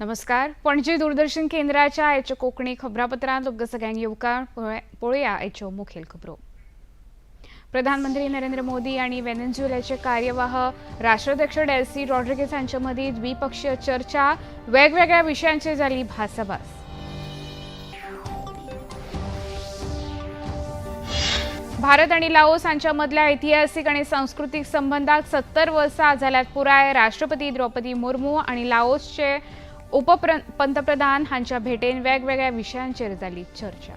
नमस्कार, पणजी दूरदर्शन केंद्राच्या आयच्या कोंकणी खबरापत्रांत तुमकां सगळ्यांक येवकार. पळोवया आयच्यो मुखेल खबरो. प्रधानमंत्री नरेंद्र मोदी आनी व्हेनेझुएलाचे कार्यवाह राष्ट्राध्यक्ष डेल्सी रॉड्रिगेज हांचे मदीं द्विपक्षीय चर्चा, वेगवेगळ्या विशयांचेर जाली भासाभास. भारत आनी लाओस हांच्या मदल्या ऐतिहासीक आनी सांस्कृतीक संबंदाक 70 वर्सां जाल्यात पुराय. राष्ट्रपती द्रौपदी मुर्मू आनी लाओसचे उपपंतप्रधान हांच्या भेटेन वेगवेगळ्या विशयांचेर जाली चर्चा.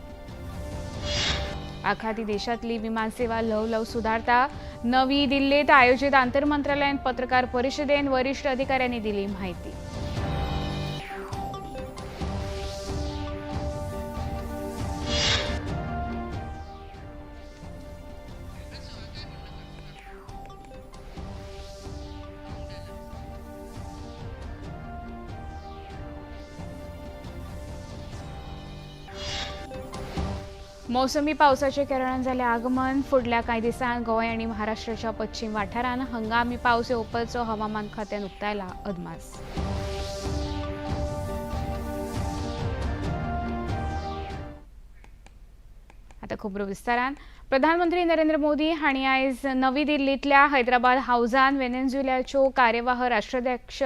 आखाती देशातली विमानसेवा ल्हव ल्हव सुदारता. नवी दिल्लीत आयोजित आंतरमंत्रालयीन पत्रकार परिषदेन वरिष्ठ अधिकाऱ्यांनी दिली माहिती. मोसमी पावसाचे केरळांत जालें आगमन. फुडल्या कांय दिसांत गोंय आनी महाराष्ट्राच्या पश्चिम वाठारांत हंगामी पावस येवपाचो हवामान खात्यान उक्तायला अदमास. आता खबरो विस्तारान. प्रधानमंत्री नरेंद्र मोदी हांणी आयज नवी दिल्लींतल्या हैदराबाद हावजान व्हेनेझुएलाच्यो कार्यवाह राष्ट्राध्यक्ष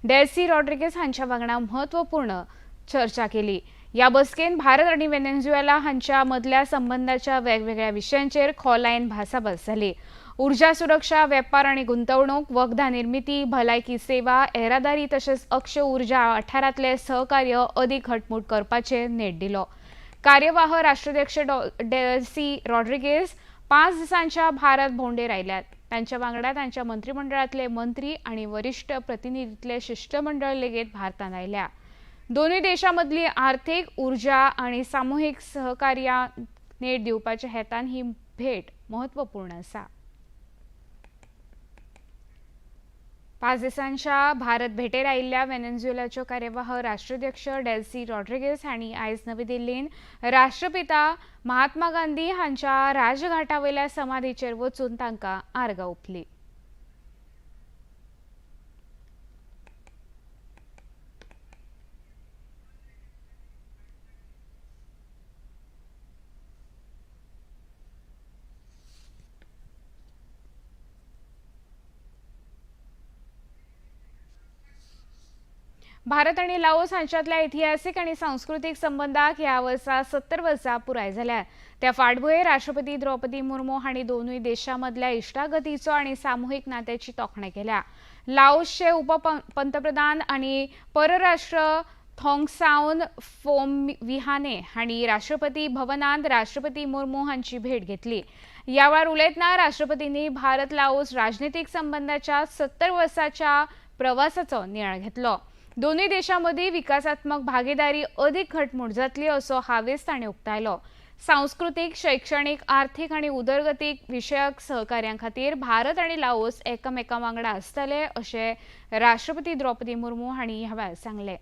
डेल्सी रॉड्रिगेज हांच्या वांगडा म्हत्वपूर्ण चर्चा केली. ह्या बसकेन भारत आनी व्हेनेझुएला हांच्या मदल्या संबंदाच्या वेगवेगळ्या विशयांचेर खोलायेन भासाभास जाली. उर्जा सुरक्षा, वेपार आनी गुंतवणूक, वखदां निर्मिती, भलायकी सेवा, येरादारी तशेंच अक्षय उर्जा वाठारांतले सहकार्य अदीक घटमूट करपाचेर नेट दिलो. कार्यवाह राष्ट्राध्यक्ष डेल्सी रॉड्रिगेज 5 दिसांच्या भारत भोंवडेर आयल्यात. तांच्या वांगडा तांच्या मंत्रिमंडळांतले मंत्री आनी वरिश्ठ प्रतिनिधींतले शिश्टमंडळ लेगीत भारतांत आयल्या. दोनूय देशां मदली आर्थिक, उर्जा आनी सामुहीक सहकार्याक नेट दिवपाच्या हेतान ही भेट म्हत्वपूर्ण आसा. 5 दिसांच्या भारत भेटेर आयिल्ल्या व्हेनेझुएलाच्यो कार्यवाह राष्ट्राध्यक्ष डेल्सी रॉड्रिगेज हांणी आयज नवी दिल्लींत राष्ट्रपिता महात्मा गांधी हांच्या राजघाटावयल्या समाधीचेर वचून तांकां आर्गां ओंपली. भारत आनी लाओस हांच्यातल्या ऐतिहासीक आनी सांस्कृतीक संबंदाक ह्या वर्सा 70 वर्सां पुराय जाल्यात. त्या फाटभुंयेर राष्ट्रपती द्रौपदी मुर्मू हांणी दोनूय देशां मदल्या इश्टागतीचो आनी सामुहीक नात्याची तोखणाय केल्या. लाओसचे उपपंतप्रधान आनी परराष्ट्र थोंगसावन फोमविहाने हांणी राष्ट्रपती भवनांत राष्ट्रपती मुर्मू हांची भेट घेतली. ह्या वेळार उलयतना राष्ट्रपतींनी भारत लाओस राजनितीक संबंदाच्या 70 वर्साच्या प्रवासाचो नियाळ घेतलो. दोनूय देशां मदीं विकासात्मक भागीदारी अदीक घटमूट जातली असो हावेस ताणें उक्तायलो. सांस्कृतीक, शैक्षणीक, आर्थिक आनी उदरगतीक विशयक सहकार्या खातीर भारत आनी लाओस एकामेकां वांगडा आसतले अशें राष्ट्रपती द्रौपदी मुर्मू हांणी ह्या वेळार सांगलें.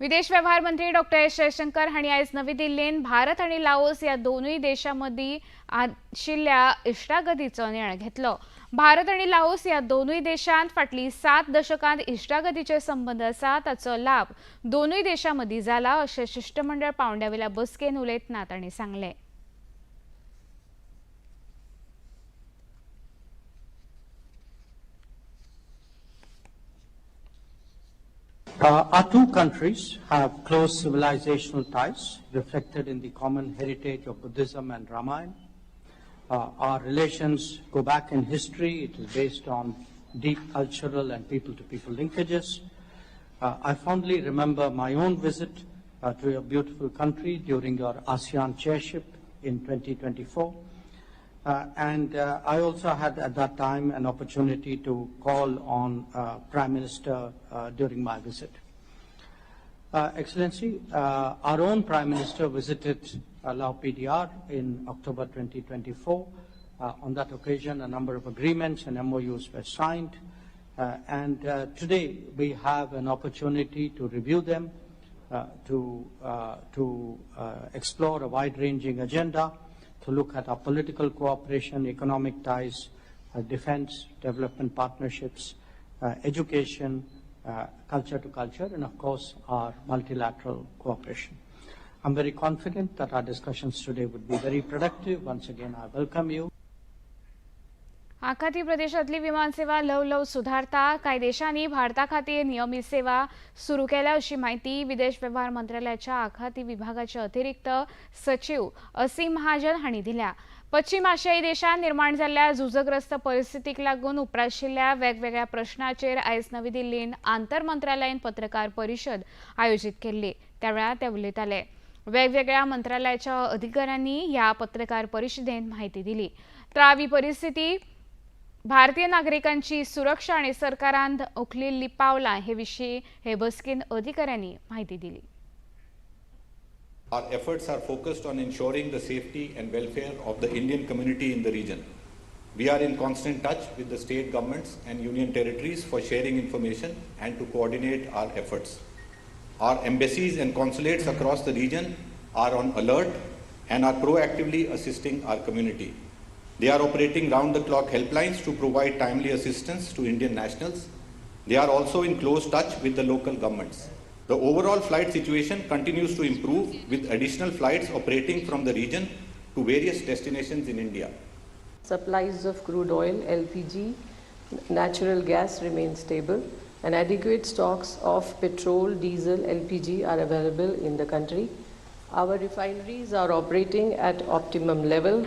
विदेश व्यवहार मंत्री डॉक्टर एस जयशंकर हांणी आयज नवी दिल्लींत भारत आनी लाओस ह्या दोनूय देशां मदीं आशिल्ल्या इश्टागतीचो नियाळ घेतलो. भारत आनी लाओस ह्या दोनूय देशांत फाटलीं 7 दशकांत इश्टागतीचे संबंद आसा, ताचो लाभ दोनूय देशां मदीं जाला अशें शिश्टमंडळ पांवड्यावेल्या बसकेन उलयतना तांणी सांगलें. Our two countries have close civilizational ties reflected in the common heritage of Buddhism and Ramayana. Our relations go back in history. It is based on deep cultural and people-to-people linkages. I fondly remember my own visit to your beautiful country during your ASEAN chairship in 2024. And I also had at that time an opportunity to call on Prime Minister during my visit. Excellency, our own Prime Minister visited Lao PDR in October 2024. On that occasion, a number of agreements and MOUs were signed. And today we have an opportunity to review them, to explore a wide-ranging agenda, to look at our political cooperation, economic ties, defense, development partnerships, education, culture to culture, and of course, our multilateral cooperation. I'm very confident that our discussions today would be very productive. Once again, I welcome you. आखाती प्रदेशातली विमानसेवा ल्हव सुधारता. कांय देशांनी भारता खातीर नियमीत सेवा सुरू केल्या अशी माहिती विदेश वेव्हार मंत्रालयाच्या आखाती विभागाचे अतिरिक्त सचिव असीम महाजन हांणी दिल्या. पश्चिम आशियाई देशांत निर्माण जाल्ल्या झुजग्रस्त परिस्थितीक लागून उप्राशिल्ल्या वेगवेगळ्या प्रश्नाचेर आयज नवी दिल्लींत आंतरमंत्रालयीन पत्रकार परिशद आयोजीत केल्ली. त्या वेळार ते उलयताले. वेगवेगळ्या मंत्रालयाच्या अधिकाऱ्यांनी ह्या पत्रकार परिशदेंत माहिती दिली. थळावी परिस्थिती, भारतीय नागरिकांची सुरक्षा आणि सरकारान उखलिल्ली पावलां हे विशीं हे बसकेंत अधिकाऱ्यांनी माहिती दिली. Our efforts are focused on ensuring the safety and welfare of the Indian community in the region. We are in constant touch with the state governments and union territories for sharing information and to coordinate our efforts. Our embassies and consulates across the region are on alert and are proactively assisting our community. They are operating round-the-clock helplines to provide timely assistance to Indian nationals. They are also in close touch with the local governments. The overall flight situation continues to improve with additional flights operating from the region to various destinations in India. Supplies of crude oil, LPG, natural gas remain stable and adequate stocks of petrol, diesel, LPG are available in the country. Our refineries are operating at optimum level.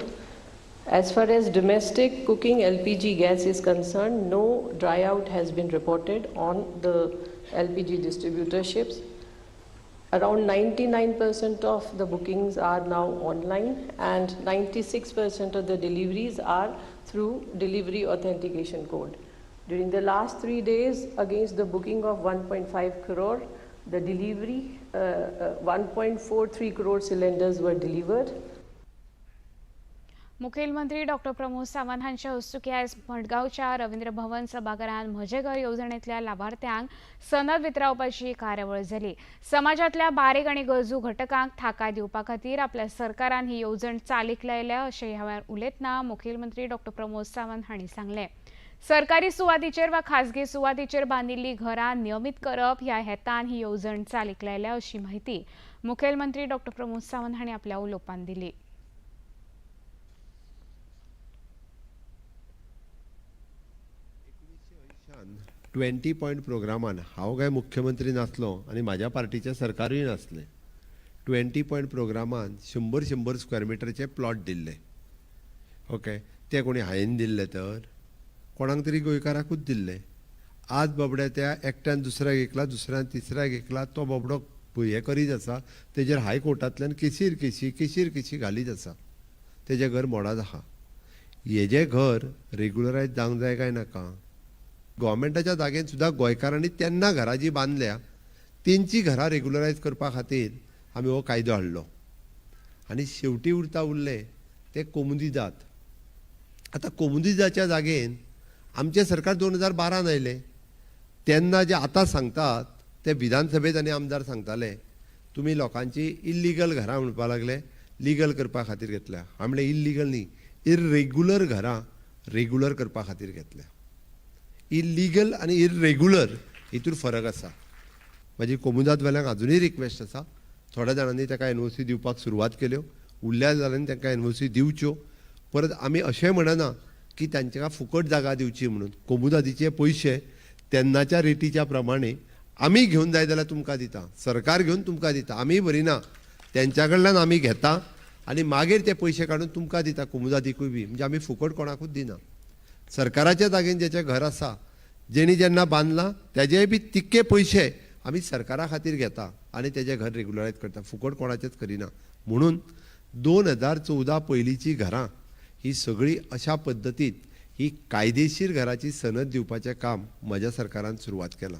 As far as domestic cooking LPG gas is concerned, no dry out has been reported on the LPG distributorships. Around 99% of the bookings are now online and 96% of the deliveries are through delivery authentication code. During the last 3 days, against the booking of 1.5 crore, the delivery 1.43 crore cylinders were delivered. मुखेलमंत्री doctor Pramod Sawant हांच्या हस्तुकीं आयज मडगांवच्या रवींद्र भवन सभाघरांत म्हजें घर येवजणेंतल्या लाभार्थ्यांक सनद वितरावपाची कार्यावळ जाली. समाजांतल्या बारीक आनी गरजू घटकांक थाकाय दिवपा खातीर आपल्या सरकारान ही येवजण चालीक लायल्या अशें ह्या वेळार उलयतना मुखेलमंत्री डॉक्टर प्रमोद सावंत हांणी सांगलें. सरकारी सुवातीचेर वा खाजगी सुवातीचेर बांदिल्लीं घरां नियमीत करप ह्या हेतान ही येवजण चालीक लायल्या अशी माहिती मुखेलमंत्री डॉक्टर प्रमोद सावंत हांणी आपल्या उलोवपांत दिली. ट्वेंटी पॉयंट प्रोग्रामान हांव काय मुख्यमंत्री नासलो आनी म्हाज्या पार्टीचें सरकारूय नासलें. 20 पॉयंट प्रोग्रामान 100 स्क्वेअर मिटरचे प्लॉट दिल्ले. ओके, ते कोणी हांवें दिल्ले तर कोणाक तरी गोंयकाराकूच दिल्ले. आज बाबड्या त्या एकट्यान दुसऱ्याक विकला, दुसऱ्यान तिसऱ्याक विकला, तो बाबडो हें करीत आसा, तेजेर हायकोर्टांतल्यान केसीर केसी केसीर केसी घालीत आसा. तेजें घर मोडात आहा. हेजें घर रेगुलरायज जावंक जाय काय नाका? गव्हर्मेंटाच्या जागेन सुद्दां गोंयकारांनी तेन्ना घरां जी बांदल्या तेंची घरां रेगुलरायज करपा खातीर आमी हो कायदो हाडलो. आनी शेवटी उरता उरले ते कोमुनिदाद. आतां कोमुनिदाच्या जागेन आमचें सरकार 2012 आयलें तेन्ना जे आतां सांगतात ते विधानसभेंत आनी आमदार सांगताले तुमी लोकांची इल्लिगल घरां म्हणपा लागले, लिगल करपा खातीर घेतल्या. हांवें म्हणलें इल्लिगल न्ही, इरेगुलर घरां रेगुलर करपा खातीर घेतल्या. इल्लिगल आनी इरेगुलर हितूर फरक आसा. म्हाजी कोमुनिदादवाल्यांक आजुनूय रिक्वेस्ट आसा, थोड्या जाणांनी ताका एनओसी दिवपाक सुरवात केल्यो, उरल्या जाणांनी तांकां एनओसी दिवच्यो. परत आमी अशें म्हणना की तांकां फुकट जागा दिवची म्हणून. कोमुनिदादीचे पयशे तेन्नाच्या रेटीच्या प्रमाणे आमी घेवन जाय जाल्यार तुमकां दिता, सरकार घेवन तुमकां दिता, आमी भरिना, तेंच्या कडल्यान आमी घेता आनी मागीर ते पयशे काडून तुमकां दिता, कोमुनिदादीकूय बी. म्हणजे आमी फुकट कोणाकूच दिना. सरकाराच्या जागेन जेचें घर आसा, जेणी जेन्ना बांदलां तेजेय बी तितके पयशे आमी सरकारा खातीर घेता आनी तेजें घर रेगुलरायज करता, फुकट कोणाचेंच करिना. म्हणून 2014 पयलींची घरां ही सगळीं अशा पद्दतीत ही कायदेशीर घराची सनद दिवपाचें काम म्हज्या सरकारान सुरवात केलां.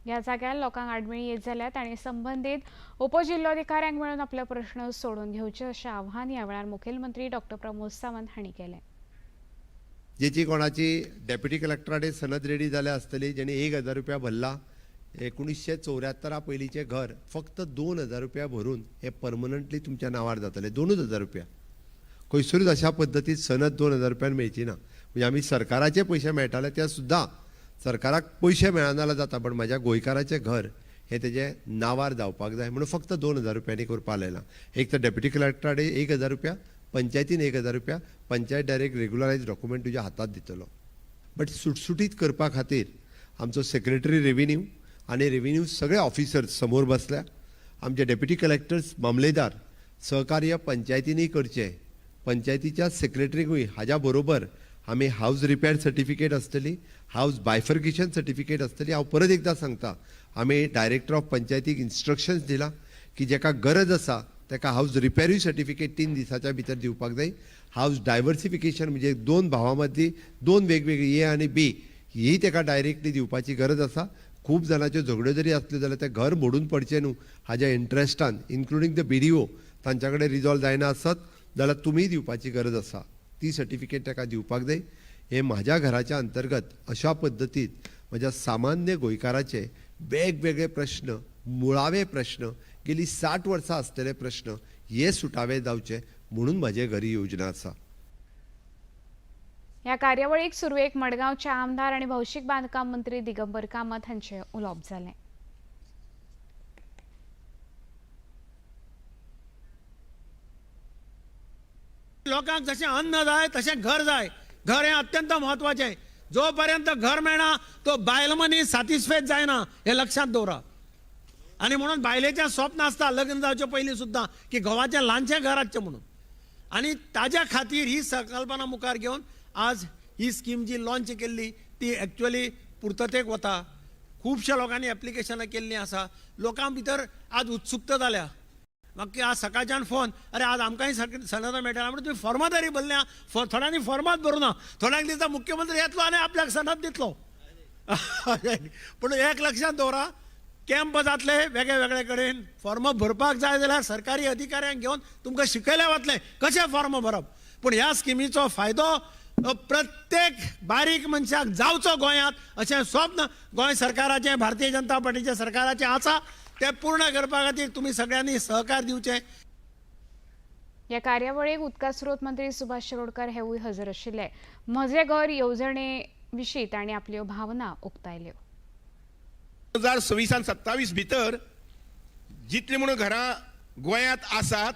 ह्या जाग्यार लोकांक आडमेळी येत जाल्यार तांणी संबंदीत उपजिल्लोधिकाऱ्यांक मेळून आपले प्रश्न सोडोवन घेवचे अशें आवाहन ह्या वेळार मुखेलमंत्री डॉक्टर प्रमोद सावंत हांणी केलें. जेची कोणाची डेप्युटी कलेक्टराडे सनद रेडी जाल्या आसतली, जेणे 1000 रुपया भरला, 1974 पयलींचें घर फक्त 2000 रुपया भरून हे परमनंटली तुमच्या नांवार जातले. 2000 रुपया. खंयसरूच अशा पद्दतीन सनद 2000 रुपयान मेळची ना. म्हणजे आमी सरकाराचे पयशे मेळटाले त्या सुद्दां सरकाराक पयशे मेळना जाल्यार जाता, पण म्हाज्या गोंयकाराचें घर हें तेजें नांवार जावपाक जाय म्हणून फक्त 2000 रुपयांनी करपाक लायलां. एक तर डेप्युटी कलेक्टरा कडेन 1000 रुपया, पंचायतीन 1000 रुपया, पंचायत डायरेक्ट रेगुलरायज डॉक्युमेंट तुज्या हातात दितलो. बट सुटसुटीत करपा खातीर आमचो सेक्रेटरी रेविन्यू आनी रेविन्यू सगळे ऑफिसर्स समोर बसल्या, आमचे डेप्युटी कलेक्टर्स, मामलेदार सहकार्य पंचायतींनी करचें, पंचायतीच्या सेक्रेटरीकूय हाज्या बरोबर आमी हावज रिपेर सर्टिफिकेट आसतली, हावज बायफर्केशन सर्टिफिकेट आसतली. हांव परत एकदां सांगता, आमी डायरेक्टर ऑफ पंचायतीक इन्स्ट्रक्शन्स दिलां की जेका गरज आसा ताका हावज रिपेरूय सर्टिफिकेट 3 दिसाच्या भितर दिवपाक जाय. हावज डायवर्सिफिकेशन म्हणजे 2 भावां मदली 2 वेगवेगळी ए आनी बी ही ताका डायरेक्टली दिवपाची गरज आसा. खूब जाणाच्यो झगड्यो जरी आसल्यो जाल्यार तें घर मोडून पडचें न्हू हाज्या इंट्रस्टान, इन्क्लुडींग the BDO तांच्या कडेन रिजॉल्व जायना आसत जाल्यार तुमीय दिवपाची गरज आसा, ती सर्टिफिकेट ताका दिवपाक जाय. हें म्हाज्या घराच्या अंतर्गत अशा पद्दतीन म्हज्या सामान्य गोंयकाराचे वेगवेगळे प्रश्न, मुळावे प्रश्न, गेली 60 वर्सां आसतले प्रश्न हे सुटावे जावचे म्हणून म्हजे घरी योजना आसा. ह्या कार्यावळीक सुरवेक मडगांवचे आमदार आनी भौशीक बांदकाम मंत्री दिगंबर कामत हांचे उलोवप जालें. लोकांक जशें अन्न जाय तशें घर जाय. घर हें अत्यंत म्हत्वाचें. जोपर्यंत घर मेळना तो बायल मनीस सॅटिस्फायड जायना हें लक्षांत दवरा. आनी म्हणून बायलेचें स्वप्न आसता लग्न जावचे पयलीं सुद्दां की घोवाचें ल्हानशें घर आसचें म्हणून. आनी ताज्या खातीर ही संकल्पना मुखार घेवन आज ही स्कीम जी लॉन्च केल्ली ती एक्चुअली पुर्ततेक वता. खुबश्या लोकांनी एप्लिकेशनां केल्लीं आसा. लोकां भितर आज उत्सुकता जाल्या. म्हाका आज सकाळच्यान फोन, अरे आज आमकांय सनद मेळटा म्हणून तुमी फॉर्मां तरी भरल्या, थोड्यांनी फॉर्मांच भरूं ना, थोड्यांक दिसता मुख्यमंत्री येतलो आनी आपल्याक सनद दितलो. पूण एक लक्षांत दवरा, कॅम्प जातले वेगळे वेगळे कडेन, फॉर्मां भरपाक जाय जाल्यार सरकारी अधिकाऱ्यांक घेवन तुमकां शिकयलें वतलें कशें फॉर्मां भरप. पूण ह्या स्किमीचो फायदो प्रत्येक बारीक मनशाक जावचो गोंयांत अशें स्वप्न गोंय सरकाराचें, भारतीय जनता पार्टीच्या सरकाराचें आसा. ते पूर्ण करपा खातीर तुमी सगळ्यांनी सहकार दिवचे. ह्या कार्यावळीक उदका स्रोत मंत्री सुभाष शिरोडकर हेवूय हजर आशिल्ले. म्हजें घर येवजणे विशीं तांणी आपल्यो भावना उक्तायल्यो. 2026 आनी 27 भितर जितली म्हणून घरां गोंयांत आसात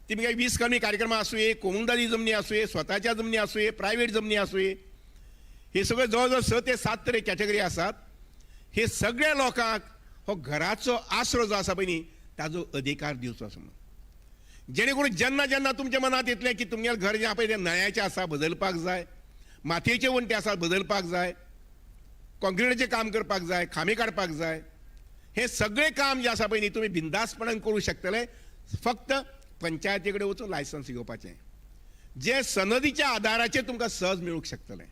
ती मागीर 20 कमी कार्यक्रमां आसुये, कोमुनिदादी जमनी आसुये, स्वताच्या जमनी आसुये, प्रायवेट जमनी आसुये, हे सगळे जवळ जवळ 6 ते 7 तरे कॅटेगरी आसात. हे सगळ्या लोकांक हो घराचो आसरो जो आसा पळय न्ही ताजो अधिकार दिवचो आसा म्हणून, जेणे करून जेन्ना जेन्ना तुमच्या मनांत येतलें की तुमगेलें घर जें आसा पळय तें नळ्याचें आसा बदलपाक जाय, मातयेचे वण्टी आसा बदलपाक जाय, कॉन्क्रिटाचें काम करपाक जाय, खांबे काडपाक जाय, हें सगळें काम जें आसा पळय न्ही तुमी बिंदासपणान करूं शकतले. फक्त पंचायती कडेन वचून लायसन्स घेवपाचें, जें सनदीच्या आदाराचेर तुमकां सहज मेळूंक शकतलें.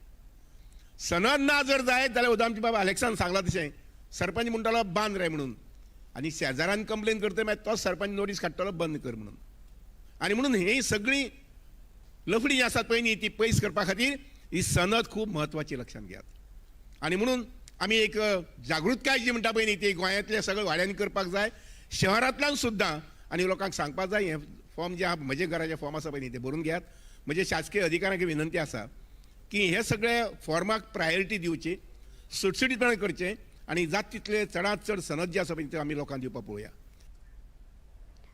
सनद ना जर जायत जाल्यार उदाहरण आमचे बाबा अलेक्सान सांगलां तशें सरपंच म्हणटालो बांद रे म्हणून, आनी शेजारान कंप्लेन करता मागीर तोच सरपंच नोटीस काडटलो बंद कर म्हणून. आनी म्हणून ही सगळीं लफडीं जी आसात पळय न्ही ती पयस करपा खातीर ही सनद खूब म्हत्वाची, लक्षांत घेयात. आनी म्हणून आमी एक जागृतकाय जी म्हणटा पळय न्ही ती गोंयांतल्या सगळ्या वाड्यांनी करपाक जाय, शहरांतल्यान सुद्दां, आनी लोकांक सांगपाक जाय हें फॉर्म जे आहा म्हजे घराचे फॉर्म आसा पळय न्ही ते भरून घेयात. म्हजे शासकीय अधिकाऱ्यांक विनंती आसा की हे सगळे फॉर्माक प्रायोरिटी दिवची, सुटसुटीतपणान करचें आनी जात तितले चडांत चड सनद जे आसा पळय ते आमी लोकांक दिवपाक पळोवया.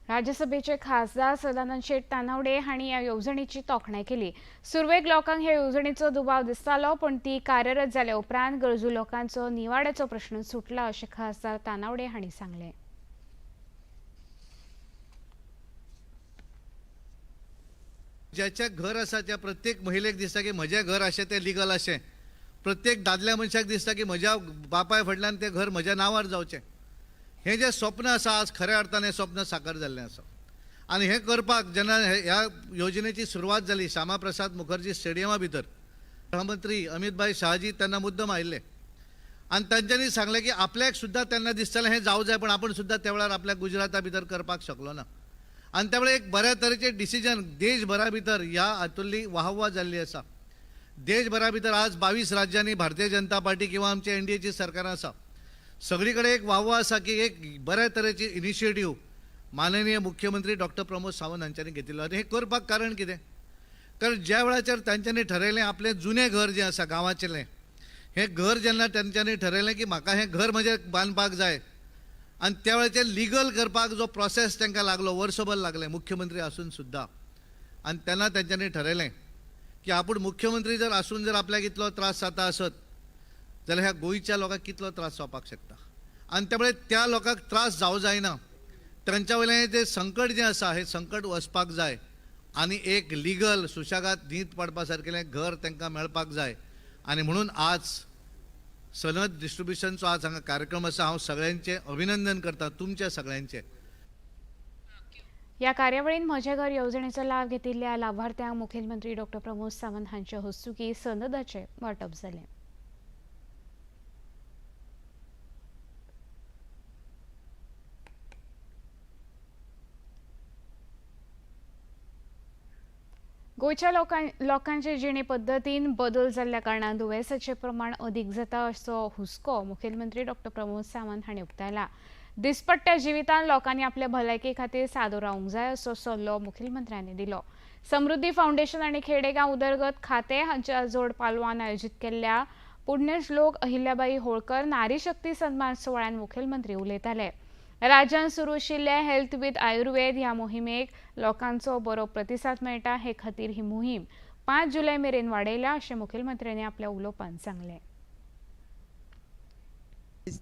राज्यसभेचे खासदार सदानंद शेट तानावडे हांणी ह्या येवजणेची तोखणाय केली. सुरवेक लोकांक ह्या येवजणेचो दुबाव दिसतालो, पूण ती कार्यरत जाल्या उपरांत गरजू लोकांचो निवाड्याचो प्रश्न सुटला अशें खासदार तानावडे हांणी सांगलें. ज्याच्या घर आसा त्या प्रत्येक महिलेक दिसता की म्हजें घर अशें तें लिगल अशें, प्रत्येक दादल्या मनशाक दिसता की म्हज्या बापाय फाटल्यान तें घर म्हज्या नांवार जावचें. हें जें स्वप्न आसा आज खऱ्या अर्थान हें स्वप्न साकार जाल्लें आसा. आनी हें करपाक जेन्ना ह्या योजनेची सुरवात जाली श्यामा प्रसाद मुखर्जी स्टेडियमा भितर, गृहमंत्री अमितभाई शहाजी तेन्ना मुद्दम आयिल्ले आनी तांच्यांनी सांगलें की आपल्याक सुद्दां तेन्ना दिसतालें हें जावं जाय, पण आपूण सुद्दां त्या वेळार आपल्याक गुजराता भितर करपाक शकलो ना. आनी त्या वेळार एक बऱ्या तरेचें डिसिजन देशभरा भितर ह्या हातूंतली वाहवा जाल्ली आसा. देशभरा भितर आज 22 राज्यांनी भारतीय जनता पार्टी किंवा आमच्या एनडीएची सरकारां आसा, सगळी कडेन एक वाहवा आसा की एक बऱ्या तरेची इनिशिएटीव माननीय मुख्यमंत्री डॉक्टर प्रमोद सावंत हांच्यांनी घेतिल्लो. आनी हें करपाक कारण कितें, कारण ज्या वेळाचेर तांच्यांनी ठरयलें आपलें जुनें घर जें आसा गांवाचेलें, हें घर जेन्ना तांच्यांनी ठरयलें की म्हाका हें घर म्हजें बांदपाक जाय, आनी त्या वेळाचेर लिगल करपाक जो प्रोसेस तांकां लागलो, वर्सभर लागलें मुख्यमंत्री आसून सुद्दां. आनी तेन्ना तांच्यांनी ठरयलें की आपूण मुख्यमंत्री जर आसून जर आपल्याक इतलो त्रास जाता आसत जाल्यार ह्या गोंयच्या लोकांक कितलो त्रास जावपाक शकता. आनी त्यामुळे त्या लोकांक त्रास जावं जायना, तांच्या वयलें जें संकट जें आसा हें संकट वचपाक जाय आनी एक लिगल सुशेगाद न्हीद पडपा सारकेलें घर तांकां मेळपाक जाय. आनी म्हणून आज सनद डिस्ट्रिब्युशनचो आज हांगा कार्यक्रम आसा. हांव सगळ्यांचें अभिनंदन करता, तुमच्या सगळ्यांचें. ह्या कार्यावळीन म्हजें घर येवजणेचो लाव घेतिल्ल्या लाभार्थ्यांक मुखेलमंत्री डॉक्टर प्रमोद सावंत हांचे हस्तुकीं सनदाचें वांटप जालें. गोंयच्या लोकांचे जिणे पद्दतीन बदल जाल्ल्या कारणान दुयेंसाचें प्रमाण अदीक जाता असो हुस्को मुखेलमंत्री डॉक्टर प्रमोद सावंत हांणी उक्तायला. दिसपट्ट्या जिवितांत लोकांनी आपल्या भलायके खातीर सादो रावंक जाय असो सल्लो मुखेलमंत्र्यांनी दिलो. समृद्धी फावंडेशन आनी खेडेगांव उदरगत खातें हांच्या जोड पालवान आयोजीत केल्ल्या पुण्यश्लोक अहिल्याबाई होळकर नारी शक्ती सन्मान सुवाळ्यान मुखेलमंत्री उलयताले. राज्यांत सुरू आशिल्ल्या हेल्थ विथ आयुर्वेद ह्या मोहिमेक लोकांचो बरो प्रतिसाद मेळटा हे खातीर ही मोहीम 5 जुलय मेरेन वाडयल्या अशें मुखेलमंत्र्यांनी आपल्या उलोवपांत सांगलें.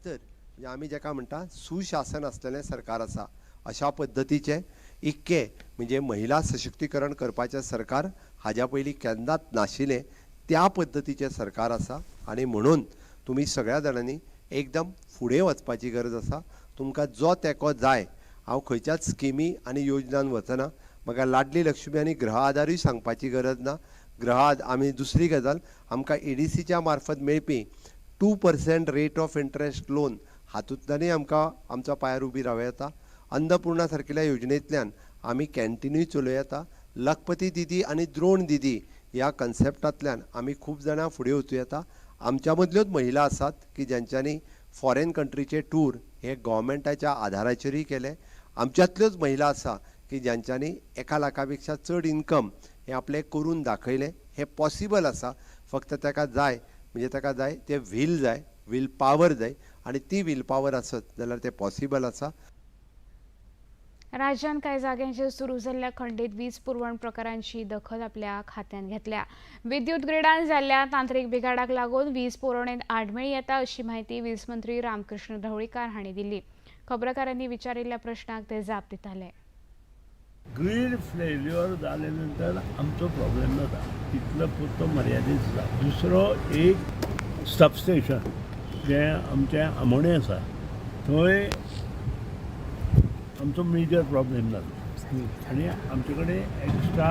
तर आमी जेका म्हणटा सुशासन आसलेलें सरकार आसा, अशा पद्दतीचें इतकें म्हणजे महिला सशक्तीकरण करपाचें सरकार हाज्या पयलीं केन्नाच नाशिल्लें त्या पद्दतीचें सरकार आसा. आनी म्हणून तुमी सगळ्या जाणांनी एकदम फुडें वचपाची गरज आसा. तुमकां जो तेंको जाय, हांव खंयच्याच स्किमी आनी योजनान वचना. म्हाका लाडली लक्ष्मी आनी गृह आदारूय सांगपाची गरज ना. गृह आमी दुसरी गजाल, आमकां EDCच्या मार्फत मेळपी 2% रेट ऑफ इंट्रस्ट लोन हातूंतल्यानूय आमकां आमच्या पांयार उबी रावं येता. अन्नपूर्णा सारकिल्या योजनेंतल्यान आमी कॅन्टिनूय चलोवं येता. लखपती दिदी आनी द्रोण दिदी ह्या कन्सेप्टांतल्यान आमी खूब जाणां फुडें वचूं येता. आमच्या मदल्योच महिला आसात की ज्यांच्यांनी फॉरेन कंट्रीचे टूर हे गव्हर्मेंटाच्या आधाराचेरूय केले. आमच्यांतल्योच महिला आसा की ज्यांच्यांनी 1 लाखा पेक्षा चड इन्कम हें आपलें करून दाखयलें. हें पॉसिबल आसा, फक्त ताका जाय म्हणजे ताका जाय तें व्हील जाय, व्हील पावर जाय, आनी ती व्हील पावर आसत जाल्यार तें पॉसिबल आसा. राज्यांत कांय जाग्यांचेर सुरू जाल्ल्या खंडीत वीज पुरवण प्रकारांची दखल आपल्या खात्यान घेतल्या. विद्युत ग्रिडान जाल्ल्या तांत्रिक बिघाडाक लागून वीज पुरवणेंत आडमेळी येता अशी म्हायती वीज मंत्री रामकृष्ण ढवळीकार हांणी दिली. खबराकारांनी विचारिल्ल्या प्रश्नाक ते जाप दिताले. ग्रीड फेल्युअर जाले नंतर आमचो प्रॉब्लेम जाता तितलो पुरतो मर्यादीत जाता. दुसरो एक सबस्टेशन जें आमचें आमोणें आसा थंय आमचो मेजर प्रॉब्लेम जालो आनी आमचे कडेन एक्स्ट्रा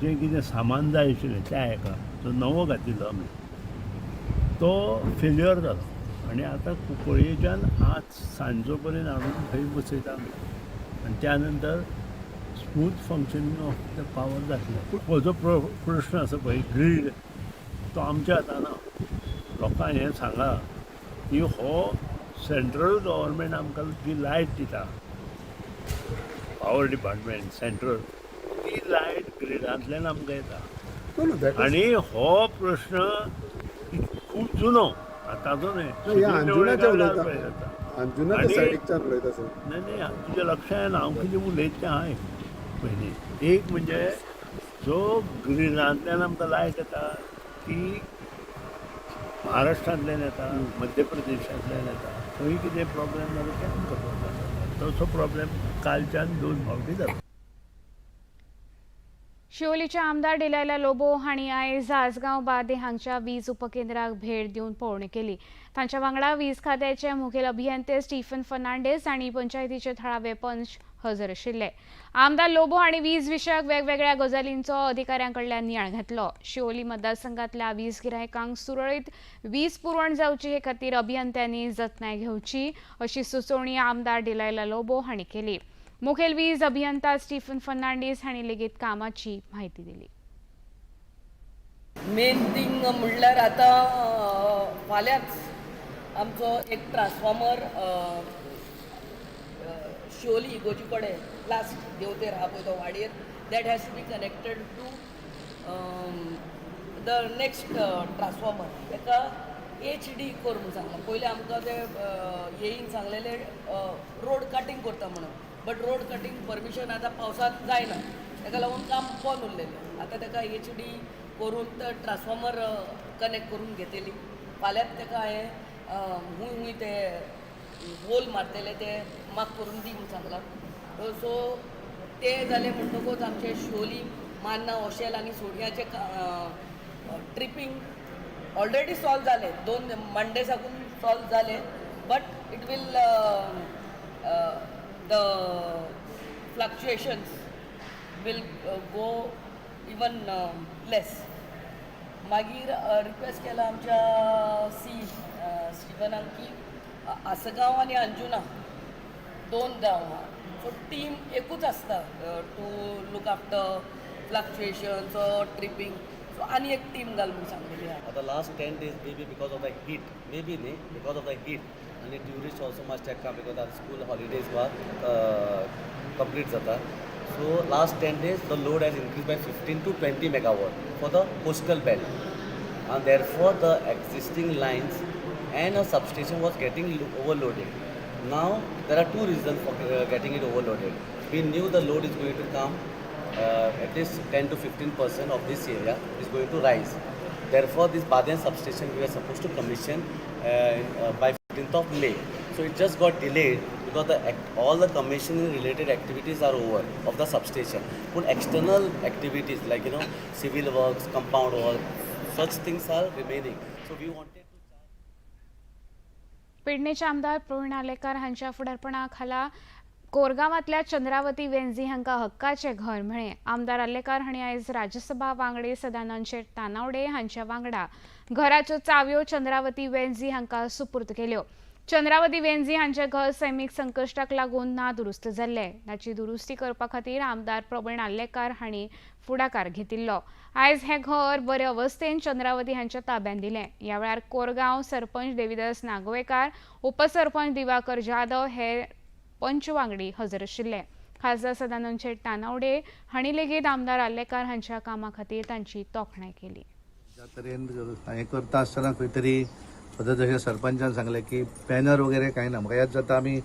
जें कितें सामान जाय आशिल्लें त्या हेका जो नवो घातिल्लो आमी तो फेल्युअर जालो आनी आतां कुंकळयेच्यान आज सांजचो पर्यंत हाडून थंय बसयता आमी आनी त्या नंतर smooth functioning of the power जातलें. हो जो प्रश्न आसा पळय ग्रीड तो आमच्या हातान ना. लोकांक हें सांगा की हो सेंट्रल गव्हर्मेंट आमकां जी लायट दिता पावर डिपार्टमेंट सेंट्रल ती लायट ग्रिडांतल्यान आमकां येता आनी हो प्रश्न खूब जुनो आतांचो न्हय. न्हय तुज्या लक्षांत येना हांव कितें उलयता तें हांवें पयलीं. एक म्हणजे जो ग्रिडांतल्यान आमकां लायट येता ती महाराष्ट्रांतल्यान येता, मध्य प्रदेशांतल्यान येता. थंय कितें प्रॉब्लेम जालो तें आमकां खबर जाता. तसो प्रॉब्लेम कालच्यान 2 फावटी जाता. शिवोलीचे आमदार डिलायला लोबो हांणी आयज आजगांव बार्दें हांगच्या वीज उपकेंद्राक भेट दिवन पळोवणी केली. तांच्या वांगडा वीज खात्याचे मुखेल अभियंते स्टीफन फर्नांडीस आनी पंचायतीचे थळावे पंच हजर आशिल्ले. आमदार लोबो हांणी वीज विशयक वेगवेगळ्या गजालींचो अधिकाऱ्यां कडल्यान नियाळ घेतलो. शिवोली मतदारसंघातल्या वीज गिरायकांक सुरळीत वीज पुरवण जावची हे खातीर अभियंत्यांनी जतनाय घेवची अशी सुचोवणी आमदार डिलायला लोबो हांणी केली. मुखेल वीज अभियंता स्टीफन फर्नांडीस हांणी लेगीत कामाची म्हायती दिली. मेन थिंग म्हणल्यार आतां फाल्यांच आमचो एक ट्रान्सफॉर्मर शिवोली इगोजी कडेन लास्ट देवतेर आहा पळय तो वाडयेर, that has to be connected to The next transformer ताका एच डी कर म्हूण सांगलां. पयलीं आमकां ते येईन सांगलेले रोड कटींग करता म्हणून, बट रोड कटींग परमिशन आतां पावसांत जायना, ताका लागून काम बंद उरलेलें. आतां ताका एच डी करून तो ट्रान्सफॉर्मर कनेक्ट करून घेतली. फाल्यांच ताका हांवें हूंय हूंय ते होल मारतले ते मार्क करून दी म्हूण सांगलां. सो ते जालें म्हणटकूच आमचे शिवोली, मान्ना, ओशेल आनी सोडयाचे ट्रिपींग ऑलरेडी सॉल्व जालें, 2 मंडे साकून सॉल्व जालें, but it will the fluctuations will go even less. मागीर रिक्वेस्ट केला आमच्या सी स्टिवनाक की आसगांव आनी अंजुना 2 गांव आहा, सो टीम एकूच आसता to look after fluctuations or tripping, so आनी एक टीम घाल म्हूण सांगलेली आहा. The last 10 days maybe because of the heat, maybe न्ही, because of the heat आनी tourist also must have come because our school holidays were complete जाता. So last 10 days the load has increase by 15 to 20 megawatt for the coastal belt and therefore the existing lines and a substation was getting overloaded. Now there are 2 reasons for getting it overloaded. We knew the load is going to come at least 10 to 15% of this area is going to rise. Therefore, this Badem substation we were supposed to commission by 15th of May. So it just got delayed because all the commissioning related activities are over of the substation. But external activities like civil works, compound work, such things are remaining. So we wanted. पेडणेचे आमदार प्रवीण आर्लेकार हांच्या फुडारपणा खाला कोरगांवांतल्या चंद्रावती वेंझी हांकां हक्काचें घर मेळ्ळें. आमदार आर्लेकार हांणी आयज राज्यसभा वांगडी सदानंद शेट तानावडे हांच्या वांगडा घराच्यो चाव्यो चंद्रावती वेंझी हांकां सुपूर्द केल्यो. चंद्रावती वेंझी हांचें घर सैमीक संकश्टाक लागून नादुरुस्त जाल्लें. ताची दुरुस्ती करपा खातीर आमदार प्रवीण आर्लेकार हांणी फुडाकार घेतिल्लो. आयज हें घर बरे अवस्थेन चंद्रावती हांच्या ताब्यांत दिलें. ह्या वेळार कोरगांव सरपंच देविदास नागवेकार, उपसरपंच दिवाकर जाधव हे पंच वांगडी हजर आशिल्ले. खासदार सदानंद शेट तानावडे हांणी लेगीत आमदार आर्लेकार हांच्या कामा खातीर तांची तोखणाय केली. ज्या तरेन हें करता आसतना खंय तरी आतां जशें सरपंचान सांगलें की बॅनर वगैरे कांय ना. म्हाका याद जाता आमी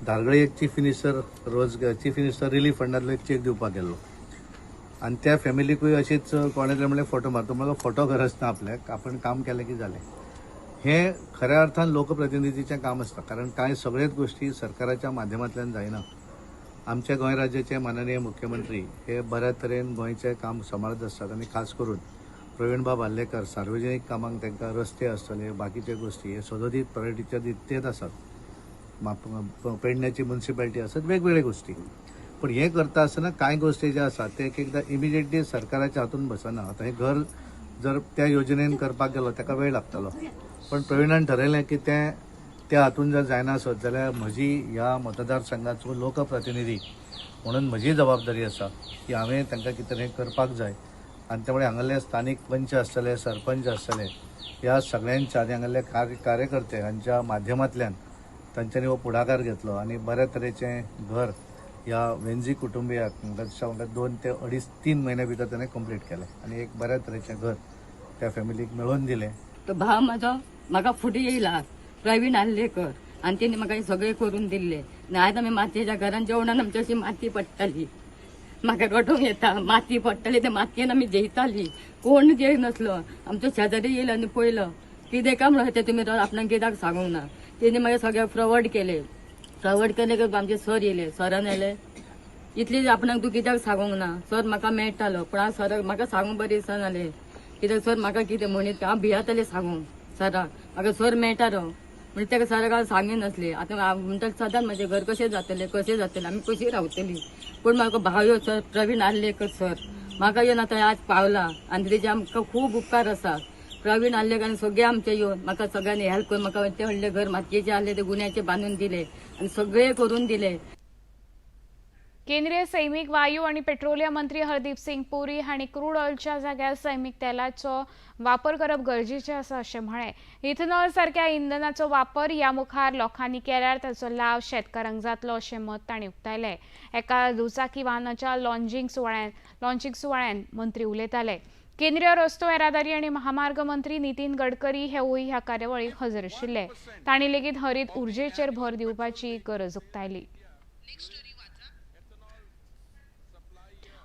धारगळे एक चीफ मिनिस्टर रोजगार चीफ मिनिस्टर रिलीफ फंडांतलो एक चॅक दिवपाक गेल्लो आनी त्या फॅमिलीकूय अशीच कोणें तरी म्हणलें फोटो मारतो, म्हणलो फोटो गरज ना आपल्याक, आपण काम केलें की जालें. हें खऱ्या अर्थान लोकप्रतिनिधीचें काम आसता, कारण कांय सगळ्याच गोश्टी सरकाराच्या माध्यमांतल्यान जायना. आमच्या गोंय राज्याचे माननीय मुख्यमंत्री हे बऱ्या तरेन गोंयचें काम सांबाळत आसतात आनी खास करून प्रवीणबाब आर्लेकर सार्वजनीक कामांक तांकां रस्ते आसतले, बाकीचे गोश्टी हे सदोदीत प्रायोरिटीच्या दित आसात. पेडण्याची मुन्सिपालिटी आसत, वेगवेगळे गोश्टी. पूण हें करता आसतना कांय गोश्टी ज्यो आसात ते एक एकदां इमिजिएटली सरकाराच्या हातून बसना. आतां हें घर जर त्या योजनेन करपाक गेलो ताका वेळ लागतलो, पण प्रवीणान ठरयलें की तें त्या हातून जर जायना आसत जाल्यार म्हजी ह्या मतदारसंघाचो लोकप्रतिनिधी म्हणून म्हजी जबाबदारी आसा की हांवें तांकां कितें तरी करपाक जाय. आनी त्यामुळे हांगासरले स्थानीक पंच आसतले, सरपंच आसतले, ह्या सगळ्यांच्या आनी हांगासरले कार्यकर्ते हांच्या माध्यमांतल्यान तांच्यांनी हो पुढाकार घेतलो आनी बऱ्या तरेचें घर ह्या वेंझी कुटुंबियाक म्हाका दिसता म्हाका 2 ते 2.5-3 म्हयन्या भितर ताणें कंप्लीट केलें आनी एक बऱ्या तरेचें घर त्या फॅमिलीक मेळोवन दिलें. तो भाव म्हजो म्हाका फुडें येयला प्रवीण आर्लेकर आनी तेणी म्हाका हें सगळें करून दिल्लें. नाजाल्यार आमी मातयेच्या घरान जेवणान आमची अशी माती पडटाली, म्हाका रडूंक येता. माती पडटाली त्या मातयेन आमी जेयताली, कोण जेय नासलो. आमचो शेजारी येयलो आनी पयलो कितें काय म्हणून तें तुमी आपणाक कित्याक सांगूंक ना. तेणी मागीर सगळें फ्रॉवर्ड केलें. फ्रॉवर्ड केलें की आमचे सर येयले, सरान येयले इतली आपणाक तूं कित्याक सांगूंक ना. सर म्हाका मेळटालो पूण हांव सराक म्हाका सांगूंक बरें दिसना जालें, कित्याक सर म्हाका कितें म्हणीत हांव भियेतालें सांगूंक सराक. म्हाका सर मेळटालो म्हणजे ताका सराक हांव सांगिनासलें. आतां हांव म्हणटा सदांच म्हजें घर कशें जातलें, कशें जातलें, आमी कशी रावतलीं. पूण म्हाका भाव यो सर प्रवीण आर्लेकर सर म्हाका येवन आतां आज पावला आनी तेजे आमकां खूब उपकार आसा. प्रवीण आर्लेकर आनी सगळे आमचे येवन म्हाका सगळ्यांनी हेल्प करून म्हाका ते व्हडलें घर मातयेचें आहलें ते गुण्याचें बांदून दिलें आनी सगळें करून दिलें. केंद्रीय सैमीक वायू आणि पेट्रोलियम मंत्री हरदीप सिंग पुरी हांणी क्रूड ऑयलच्या जाग्यार सैमीक तेलाचो वापर करप गरजेचें आसा अशें म्हळें. इथेनॉल सारक्या इंधनाचो वापर ह्या मुखार लोकांनी केल्यार ताचो लाव शेतकारांक जातलो अशें मत तांणी उक्तायलें. एका दुचाकी वाहनाच्या लॉन्चिंग सुवाळ्यान मंत्री उलयताले. केंद्रीय रस्तो येरादारी आनी महामार्ग मंत्री नितीन गडकरी हेवूय ह्या कार्यावळीक हजर आशिल्ले. तांणी लेगीत हरीत उर्जेचेर भर दिवपाची गरज उक्तायली.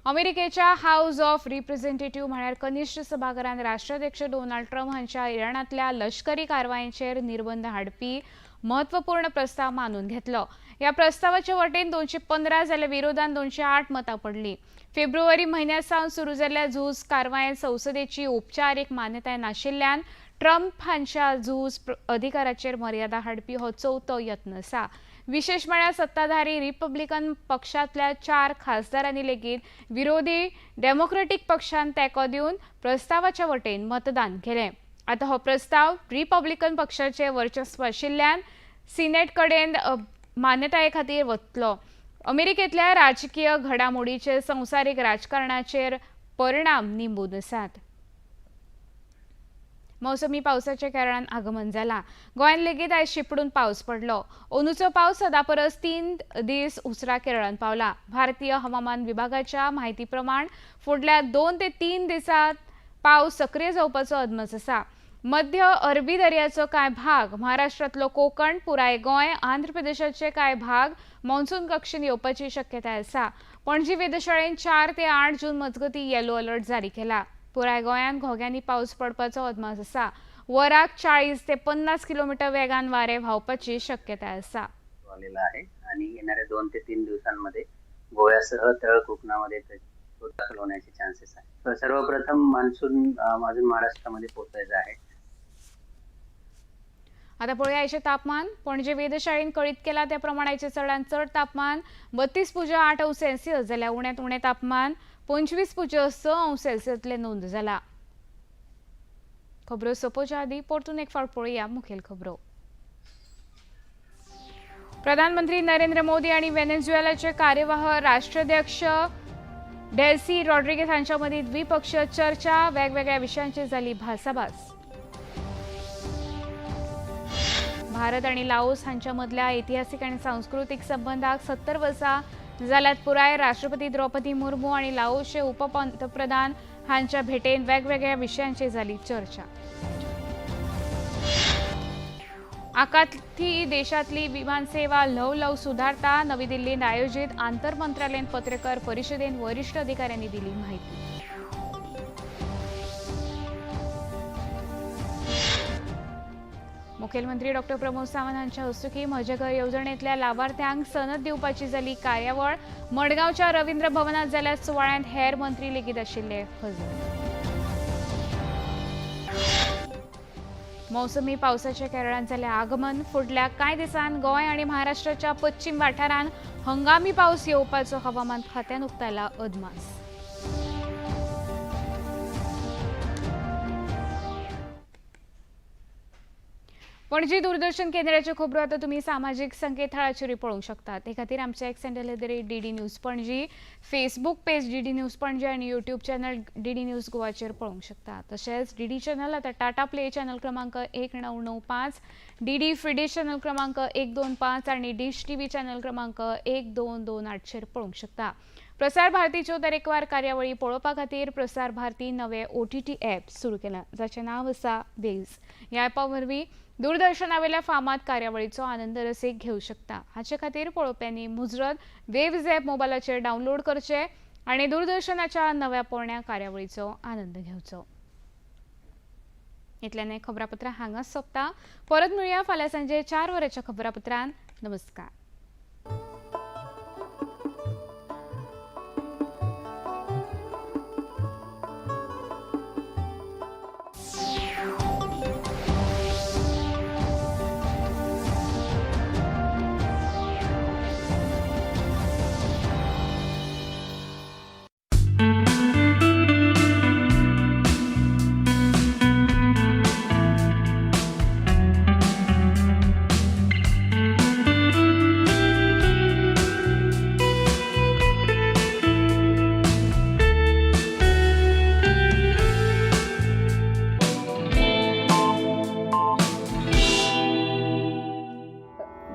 अमेरिकेच्या हाऊस ऑफ रिप्रेझेंटेटिव्ह म्हळ्यार कनिष्ठ सभाघरान राष्ट्राध्यक्ष डोनाल्ड ट्रम्प हांच्या इराणांतल्या लष्करी कारवायांचेर निर्बंध हाडपी महत्वपूर्ण प्रस्ताव मानून घेतलो. ह्या प्रस्तावाचे वटेन 215 जाल्यार विरोधान 208 मतां पडली. फेब्रुवारी म्हयन्या सावन सुरू जाल्ल्या झूज कारवायेंत संसदेची औपचारीक मान्यताय नाशिल्ल्यान ट्रम्प हांच्या झूज अधिकाराचेर मर्यादा हाडपी हो चवथो यत्न आसा. विशेष म्हळ्यार सत्ताधारी रिपब्लिकन पक्षांतल्या 4 खासदारांनी लेगीत विरोधी डेमोक्रेटीक पक्षान तेंको दिवन प्रस्तावाच्या वटेन मतदान केलें. आतां हो प्रस्ताव रिपब्लिकन पक्षाचे वर्चस्व आशिल्ल्यान सिनेट कडेन मान्यताये खातीर वतलो. अमेरिकेंतल्या राजकीय घडामोडीचे संवसारीक राजकारणाचेर परिणाम निंबून आसात. मौसमी पावसाच्या केरळान आगमन जाला. गोंयांत लेगीत आयज शिपडून पावस पडलो. अंदूचो पावस सदापरस 3 दीस उसरा केरळान पावला. भारतीय हवामान विभागाच्या म्हायती प्रमाण फुडल्या 2 ते 3 दिसांत पावस सक्रीय जावपाचो अदमास आसा. मध्य अरबी दर्याचो कांय भाग, महाराष्ट्रांतलो कोकण, पुराय गोंय, आंध्र प्रदेशाचे कांय भाग मॉन्सून कक्षेन येवपाची शक्यताय आसा. पणजी वेधशाळेन 4 ते 8 जून मजगतीं येलो अलर्ट जारी केला. पुराय गोंयांत घोग्यांनी पावस पडपाचो अदमास आसा. वराक 40 ते 50 किलोमीटर वेगान वारे व्हांवपाची शक्यताय आसा. आलेला आहे आणि येणाऱ्या 2 ते 3 दिवसांमध्ये गोव्यासह तळ कोकणामध्ये दाखल होण्याचे चान्सेस आहे. सर्वप्रथम मान्सून अजून महाराष्ट्रामध्ये पोहोचायचा आहे. आता पळोवया आयचें तापमान. पणजे वेधशाळेन कळीत केला त्या प्रमाण आयचें चडांत चड तापमान 32.8 अंश सेल्सियस जाल्यार उण्यांत उणें तापमान 25.6 अंश सेल्सियसले नोंद जाला. खबरो सोंपोवच्या आदीं परतून एक फावट पळोवया मुखेल खबरो. प्रधानमंत्री नरेंद्र मोदी आनी व्हेनेझुएलाचे कार्यवाह राष्ट्राध्यक्ष डेल्सी रॉड्रिगेज हांच्या मदीं द्विपक्षीय चर्चा, वेगवेगळ्या विशयांचेर जाली भासाभास. भारत आणि लाओस हांच्या मदल्या ऐतिहासिक आणि सांस्कृतिक संबंधाक 70 वर्सां जाल्यात पुराय. राष्ट्रपती द्रौपदी मुर्मू आणि लाओसचे उपपंतप्रधान हांच्या भेटेन वेगवेगळ्या विशयांचेर जाली चर्चा. आकाती देशातली विमानसेवा ल्हव ल्हव सुधारता. नवी दिल्लीत आयोजित आंतरमंत्रालयीन पत्रकार परिषदेत वरिष्ठ अधिकाऱ्यांनी दिली माहिती. मुखेलमंत्री डॉक्टर प्रमोद सावंत हांच्या हस्तुकी म्हजें घर येवजणेंतल्या लावार्थ्यांक सनद दिवपाची जाली कार्यावळ. मडगांवच्या रवींद्र भवनात जाल्ल्या सुवाळ्यांत हेर मंत्री लेगीत आशिल्ले हजर. मौसमी पावसाच्या केरळांत जाल्लें आगमन. फुडल्या कांय दिसांत गोंय आनी महाराष्ट्राच्या पश्चिम वाठारांत हंगामी पावस येवपाचो हवामान खात्यान उक्तायला अदमास. पणजी दूरदर्शन केंद्राच्यो खबरो आतां तुमी सामाजीक संकेतथळाचेरूय पळोवंक शकता. ते खातीर आमचे X handle @DD News Panaji, Facebook page DD News Panaji आनी यूट्यूब चॅनल DD news गोवाचेर पळोवंक शकता. तशेंच DD channel आतां टाटा प्ले चॅनल क्रमांक 1995, DD फ्रीडिश चॅनल क्रमांक 125 आनी डिश टीव्ही चॅनल क्रमांक 1228चेर पळोवंक शकता. प्रसार भारतीच्यो तरेकवार कार्यावळी पळोवपा खातीर प्रसार भारती नवे OTT app सुरू केलां, जाचें नांव आसा वेव्स. ह्या ॲपा वरवीं दूरदर्शनावेल्या फामाद कार्यावळीचो आनंद रसीक घेवं शकता. हाचे खातीर पळोवप्यांनी मुजरत वेव्स ॲप मोबायलाचेर डावनलोड करचें आनी दूरदर्शनाच्या नव्या पोरण्या कार्यावळीचो आनंद घेवचो. इतल्यान खबरापत्रां हांगाच सोंपता. परत मेळुया फाल्यां सांजे 4 वरांच्या खबरापत्रान. नमस्कार.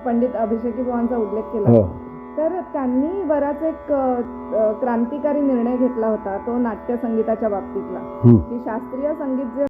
पंडित अभिषेकी बुवांचा उल्लेख केला. तर त्यांनी बराच एक क्रांतिकारी निर्णय घेतला होता तो नाट्यसंगीताच्या बाबतीतला, की शास्त्रीय संगीत जे